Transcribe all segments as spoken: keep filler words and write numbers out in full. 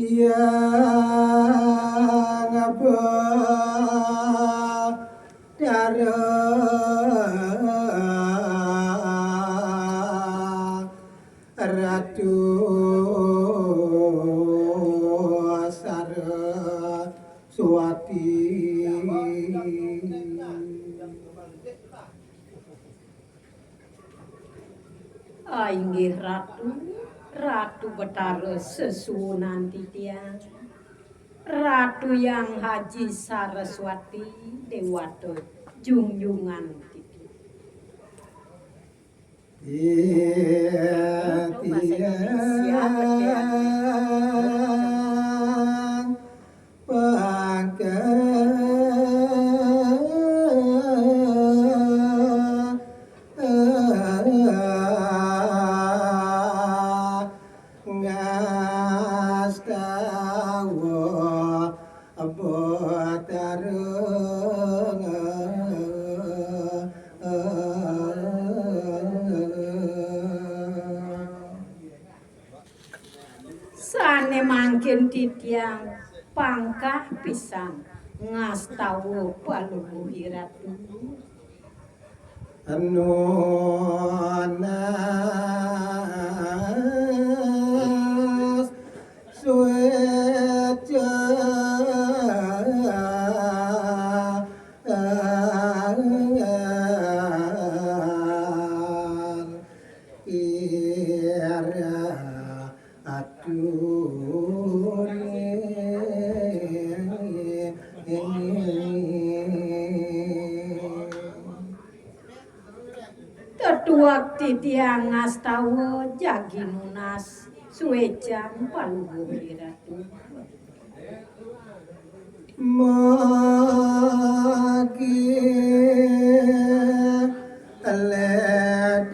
Yang Betara Ratu Saraswati. Ah, inggih Ratu, Ratu Betara sesuunan titiang, Ratu Yang Haji Saraswati, dewata junjungan titiang. Titiang pangkah ngastawa Betara. Sane mangkin titiang pangkah pisan ngastawa palungguh Ratu. Nunas sueca ira atune. Tetuek titiang ngastawa jagi nunas suecan palungguh Ratu. Magi ledang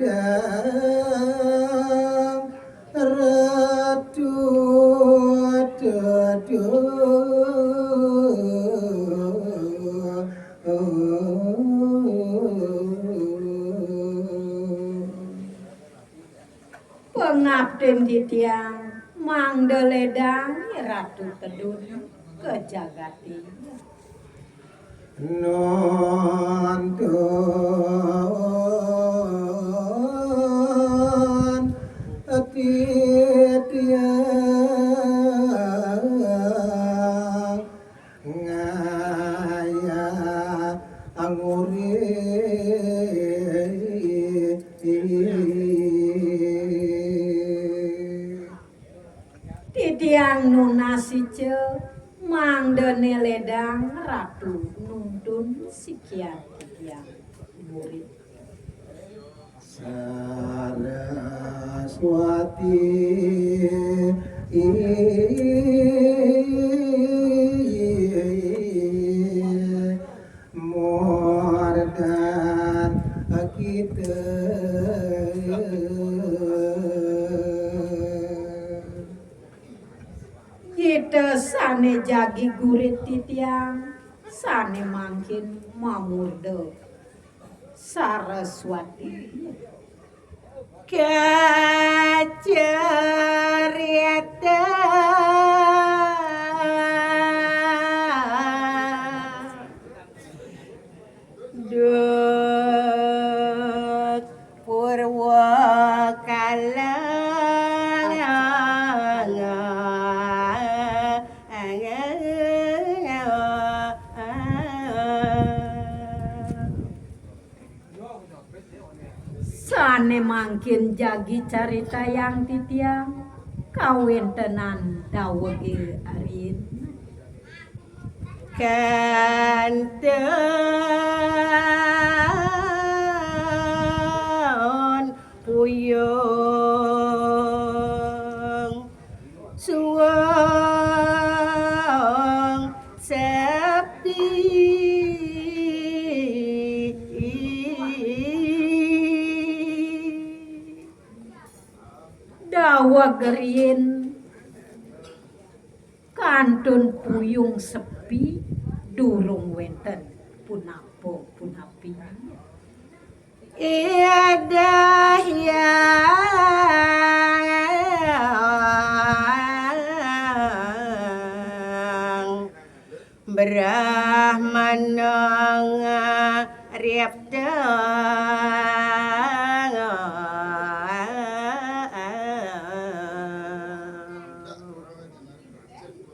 Ratu Teduh. Pangaptin titiang mangda ledang Ratu Teduh ka jagaté. Nuntun titiang ngayah anguri. Titiang nunas ica mangdané ledang Ratu nuntun sikian titiang murid. Saraswati murdan kita. Kita sané jagi gurit titiang, sané mangkin mamurda Saraswati. Kacarita duk purwa kala. Sané mangkin jagi caritayang titiang kawéntenan dawegé arin. Kantun puyung suwung sepi. Daweg riin kantun puyung sepi, durung wénten punapa-punapi. Idah ya. Brahmana ngaripta.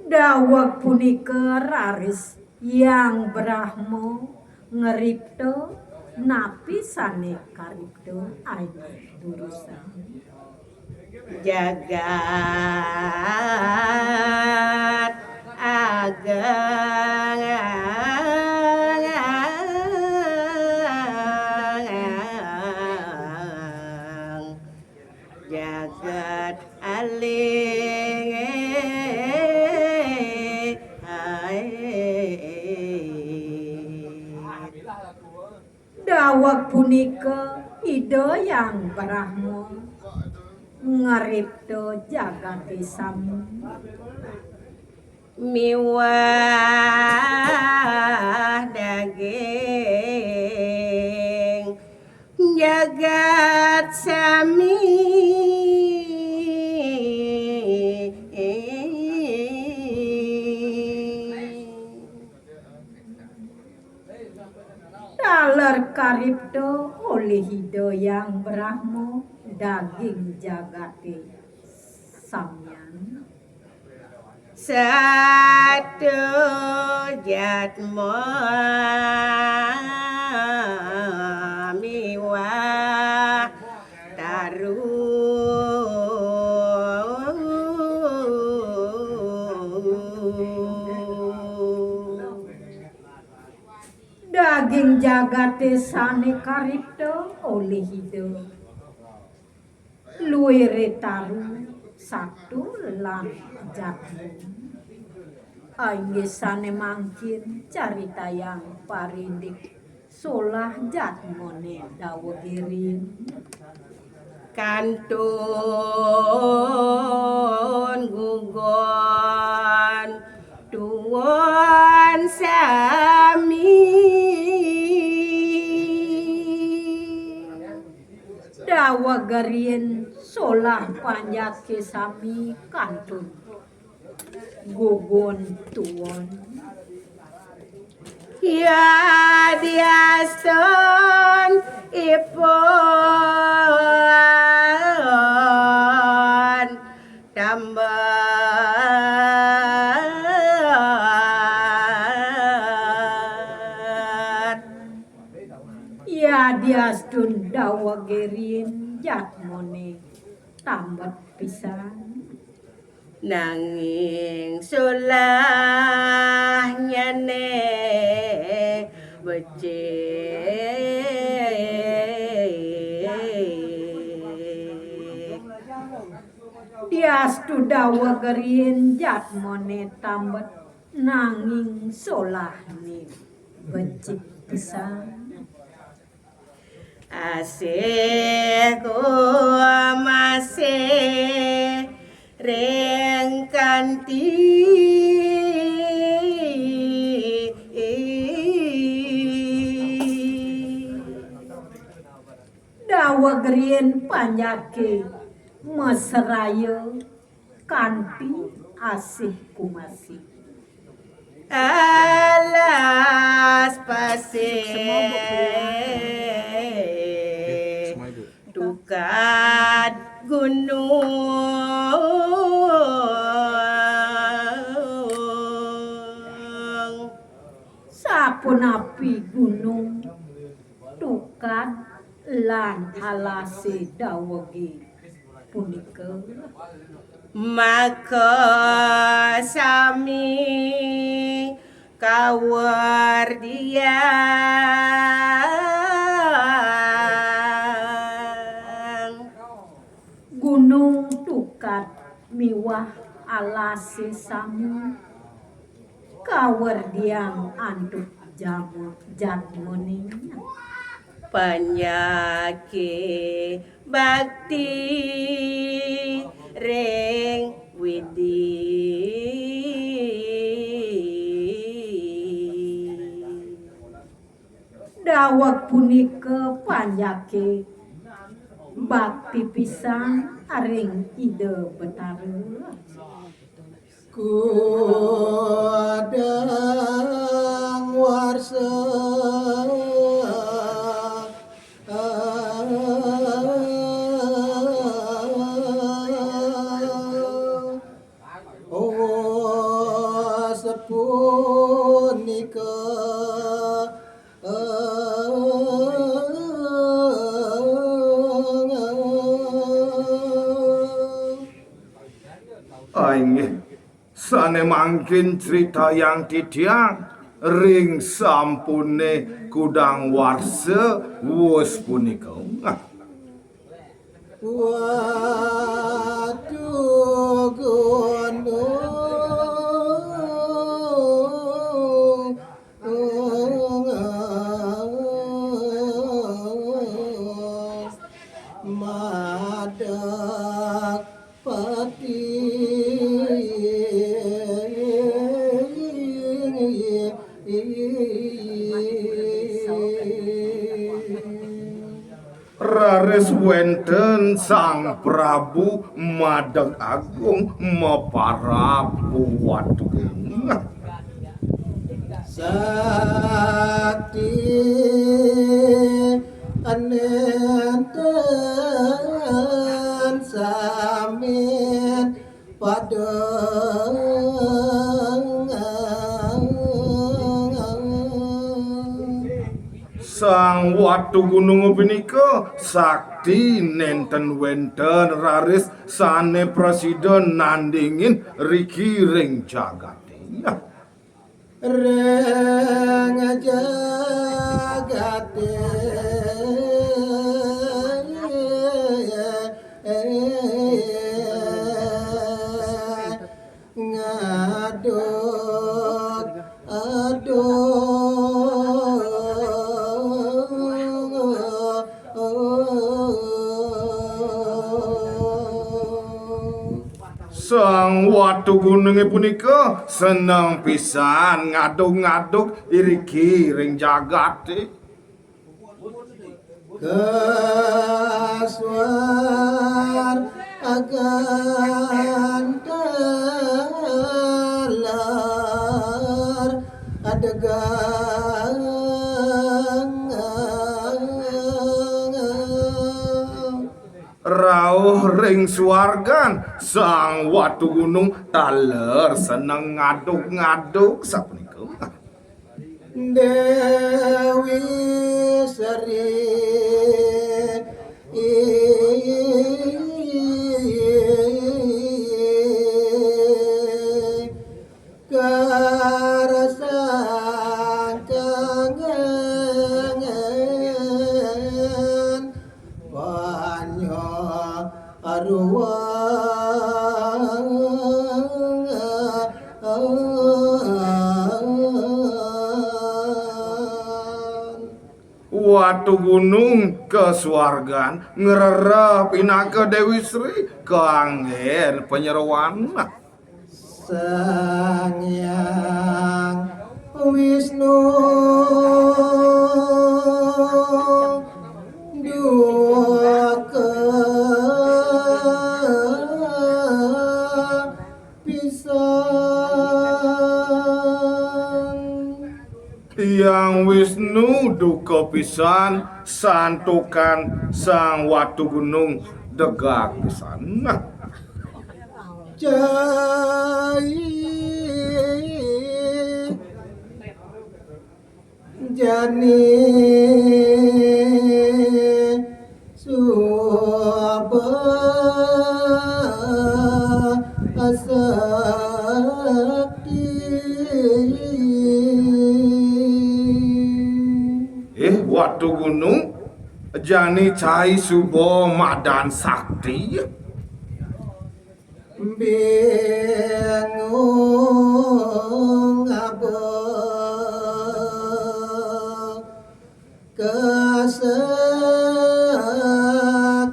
Daweg punika raris Hyang Brahma ngripta napi sane karipta, ayo durusang. Jagat ageng, jagat alit. Daweg punika Ida Hyang Brahma ngripta jagate sami miwah daging jagat sami. Taler karipta olih Ida Hyang Brahma daging jagate samian. Satu jatma miwah taru. Daging jagate sane karipta olih Ida luire taru, satu lan jatma. Inggih sane mangkin caritayang parindik solah jatmane daweg iri. Kantun gugun tuwon sami. Daweg riin solah panjake sami kantun gugun tuwon. Yadiastun ipun tambet. Yadiastun daweg riin jatmane tambet pisan. Nanging solahnyane becik. Diastu daweg riin jatmane tambet, nanging solahne becik pisan. Asih kumasih ring kanti. Daweg riin panjake masraya kanti asih kumasih. Alas pasih tukad gunung. Sapunapi gunung, tukad lan alase dawege punika. Maka sami kawerdiang. Gunung, tukad miwah alase sami kawerdiang antuk jama-, jatmane. Panjake bakti ring Widi. Daweg punika panjake bakti pisan ring Ida Betara. Kudang warsa. Oh, sapunika. Inggih. Sané mangkin critayang titiang ring sampune kudang warsa wus punika. Watu gunung madeg pati. Raris wénten Sang Prabu Madeg Agung maparab Watu Gunung. Sakti nénten samin padeng. Sang Watu Gunung punika sakti nénten wénten raris sané prasida nandingin riki ring jagaté. Ring jagaté ngaduk aduk. Sang Watu Gunungé punika seneng pisan ngadug-ngadug iriki ring jagaté. Kasuar agan talar adegang. Rauh ring suargan, Sang Watu Gunung taler seneng ngadug-ngadug sapunika. Déwi Sri karasang kangen banyu aruang. Watu Gunung kasuargan ngrereh pinaka Déwi Sri kanggén panyeroan. Sang Hyang Wisnu duka pisan. Hyang Wisnu duka pisan santukan Sang Watu Gunung degag pisan. Nah. Cai jani suba sakti. Eh, Watu Gunung, jani cai suba madan sakti. Bingung aba kasaktian.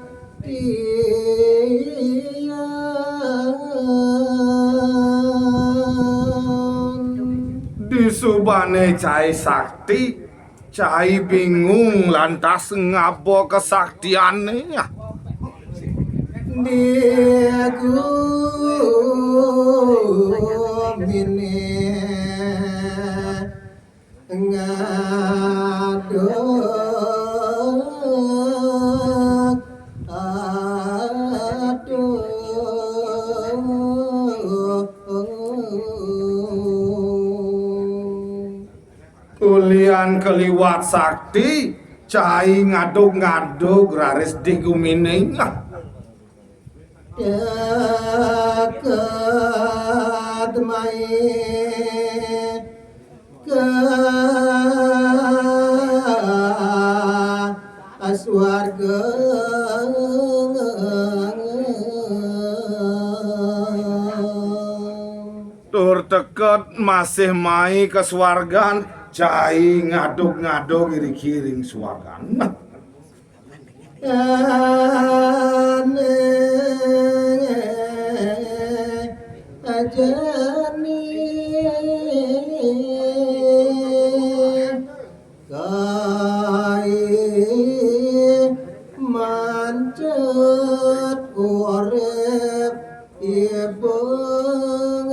Disubané cai sakti, cai bingung lantas ngaba kasaktiané. Di guminé ngadeg-adeg. Ulian kaliwat sakti, cai ngadeg-adeg raris di guminé. Teket mai ka swarga. Tur teket masih mai ka swargan, cai ngadeg-adeg iriki ring swargan. Ané ajani kai mancet urip ibeng.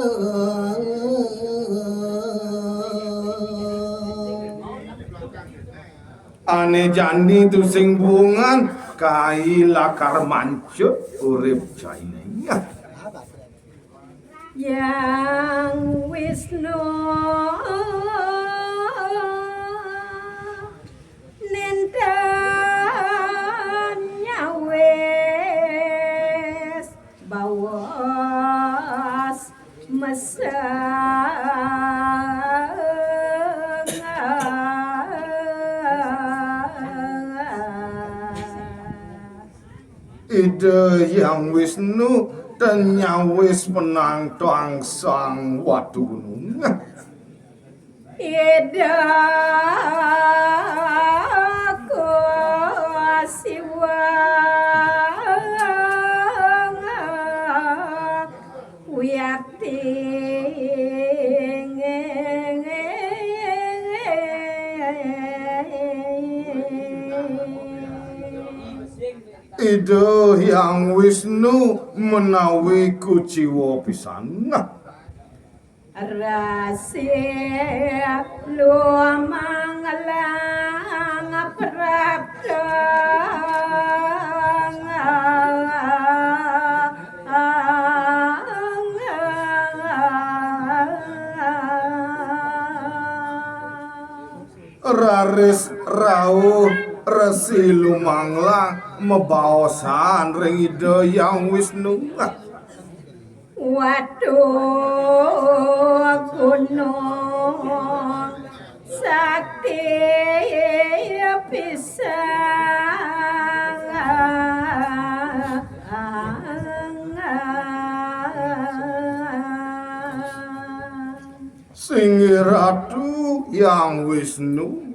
Ané jani tusing buungan, kai lakar mancut urip cainé. Hyang Wisnu nénten nyawis baos meseng. Ida Hyang Wisnu ten nyawis penangtang Sang Watu Gunung. Ida Siwa Wiakti. Ida Hyang Wisnu menawi kuciwa pisan. Resi lumanglang prapta. Raris rauh Resi Lumanglang mabaosan ring Ida Hyang Wisnu. Watu gunung sakti pisan. Singgih Ratu Hyang Wisnu,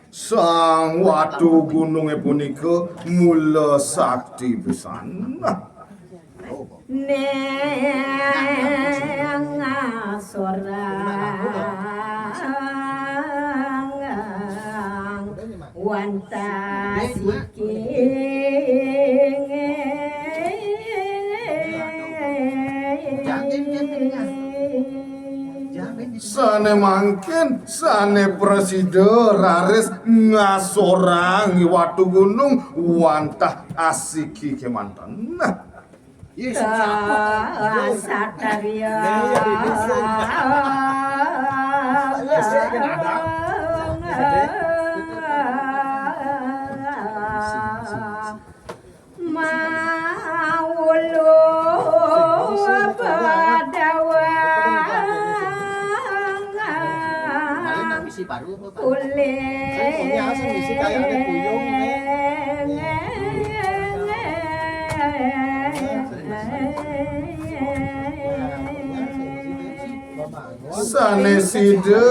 Sang Watu Gunungé punika mula sakti pisan. Ning ngasorang wantah siki. Sané mangkin, sané prasida raris ngasorang Watu Gunung wantah asiki kémanten. Satriya. Maulu padawang kulit. Sané sida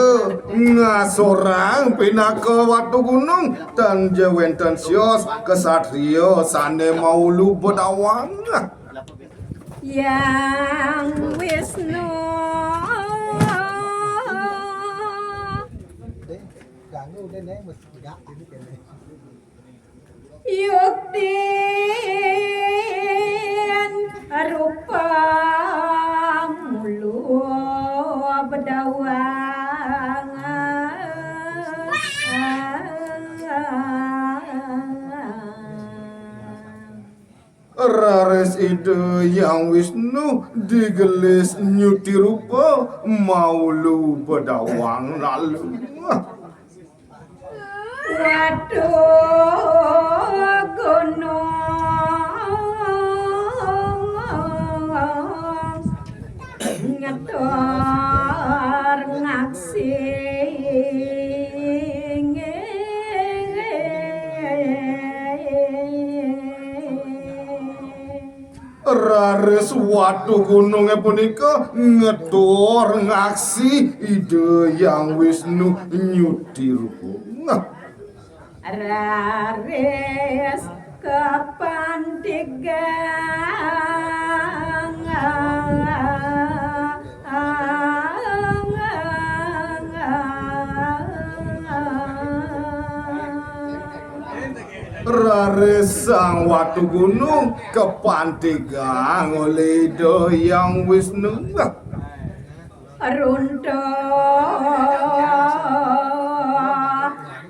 ngasorang pinaka Watu Gunung, tan ja wénten sios ksatria sané maulu padawang. Hyang Wisnu. Yukti. Rupa mulu bedawang. Raris Ida Hyang Wisnu digelis nyuti rupa maulu bedawang lalu. Waduh gunung nyetor ngaksi. Raris watu gununge punika ngetur ngaksi Ida Hyang Wisnu nyuti rupa. Raris kapantigang. Raris sang watu gunung kapantigang oleh Ida Hyang Wisnu. Runtuh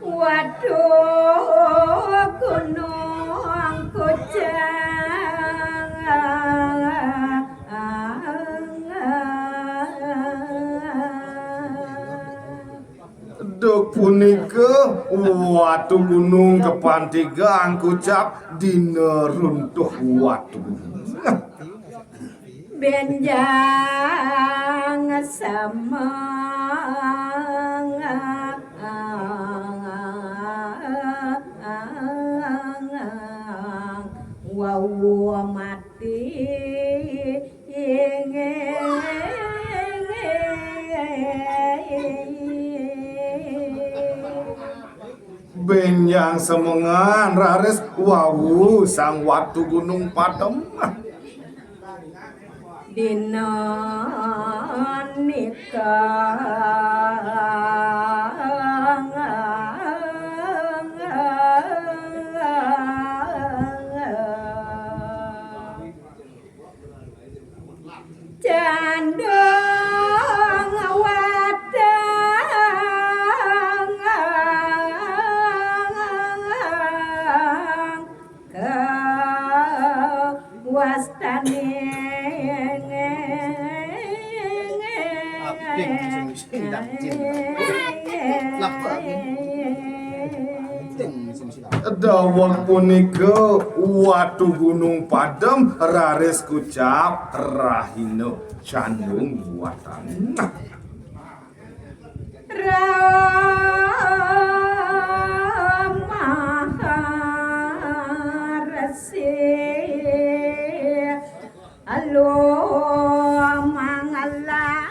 watu gunung kucang. Duk punika watu gunung kapantigang kucap dina runtuh watu. Benjang semangat wau mati. Benjang semengan raris wau sang watu gunung padem. Dina nika Candung watang kewastane. Daweg punika watu gunung padem raris kucap rahina candung watang. Rama Resi Alu mangalang.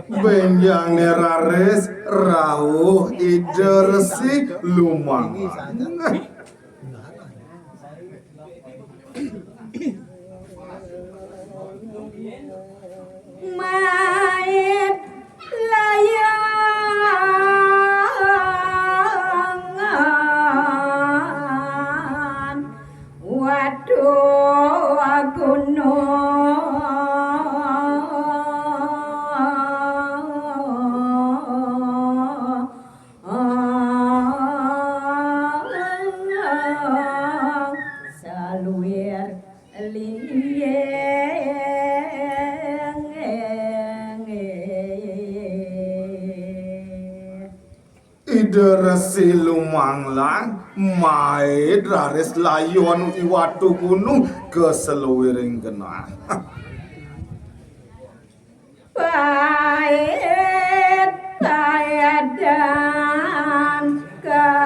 Benjang ne raris rauh Ida Resi lumang. Mait layangan watu gunung. Saluir liyeng. Ida Resi lumanglang, mait raris layon i watu gunung ka saluiring genah. Pait paedan kaweweng.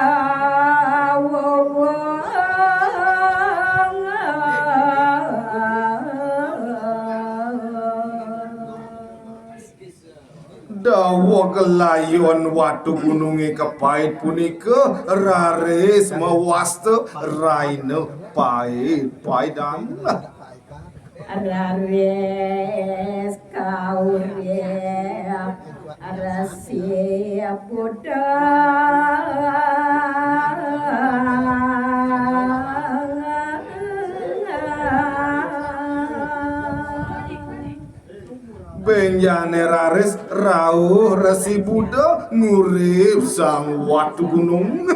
Daweg layon watu gununge kapait punika raris mawasta raina pait-paidan. Raris kaurip Resi Buddha. Bénjangné raris rauh Resi Buddha ngurip Sang Watugunung.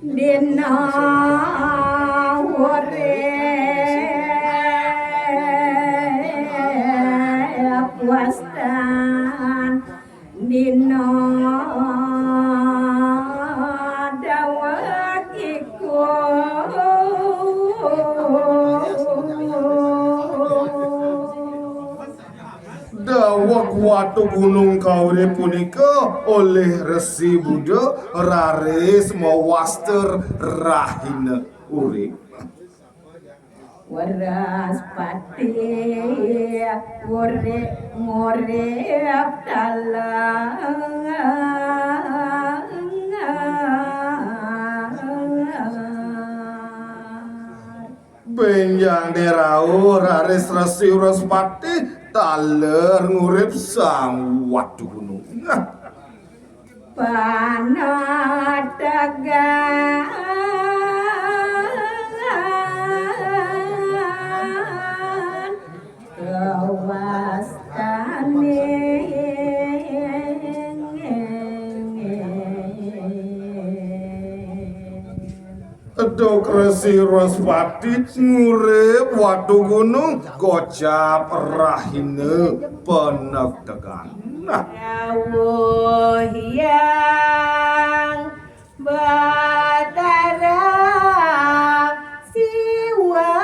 Dina urip wastan, dina daweg iku. Daweg Watugunung kaurip punika olih Resi Buddha raris mawasta rahina urip. Wraspati urip ngurip taler. Bénjangné rauh raris Resi Wraspati taler ngurip Sang Watugunung. Panategan kawastané. Duk Resi Wraspati ngurip Watugunung kocap rahina panektegan. Nah. Rawuh Hyang Batara Siwa.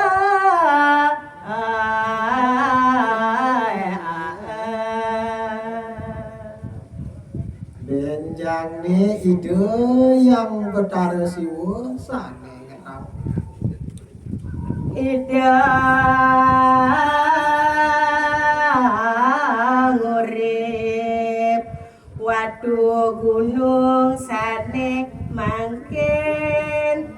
Bénjangné Ida Hyang Batara Siwa sané ngetap. Ida ngurip Watugunung sané mangkin.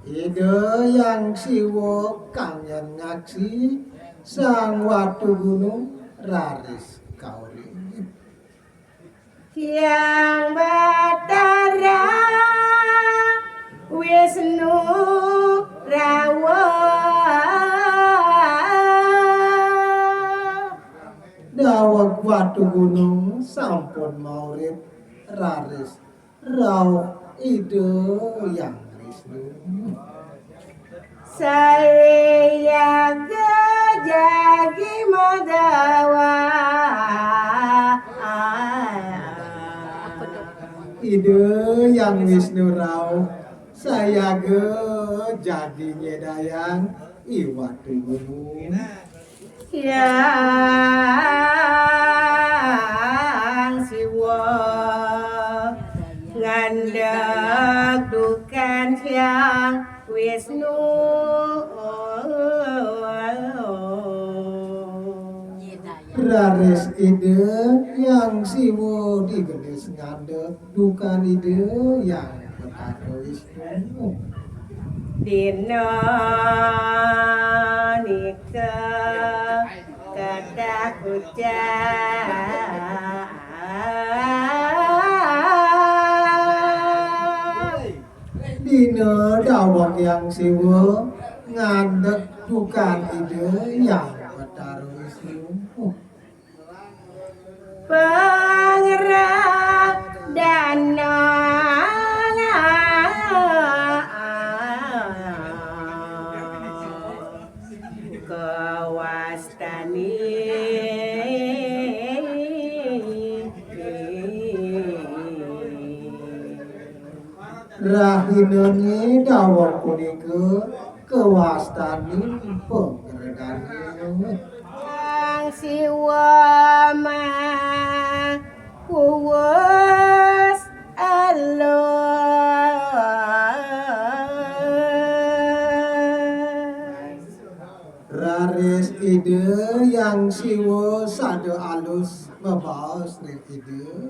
Ida Hyang Siwa kang ngaksi Sang Watugunung raris kaurip. Hyang Batara Wisnu rawuh. Daweg Watugunung sampun maurip raris rauh Ida Hyang Wisnu. Sayaga jagi madawa. Ida Hyang Wisnu rauh sayaga jagi nyedayang I Watugunung. Hyang Siwa ngandhek dukan Hyang Wisnu. Raris Ida Hyang Siwa digelis ngandhek dukan Ida Hyang Batara Wisnu. Dina nika kathah ucap. Dina daweg Hyang Siwa ngandhek dukan Ida Hyang Batara Wisnu. Pangrah dana kawastani. Rahinané daweg punika kawastanin pangredané. Sang Siwa makuwus alus. Raris Ida Hyang Siwa sada alus mabaos ring Ida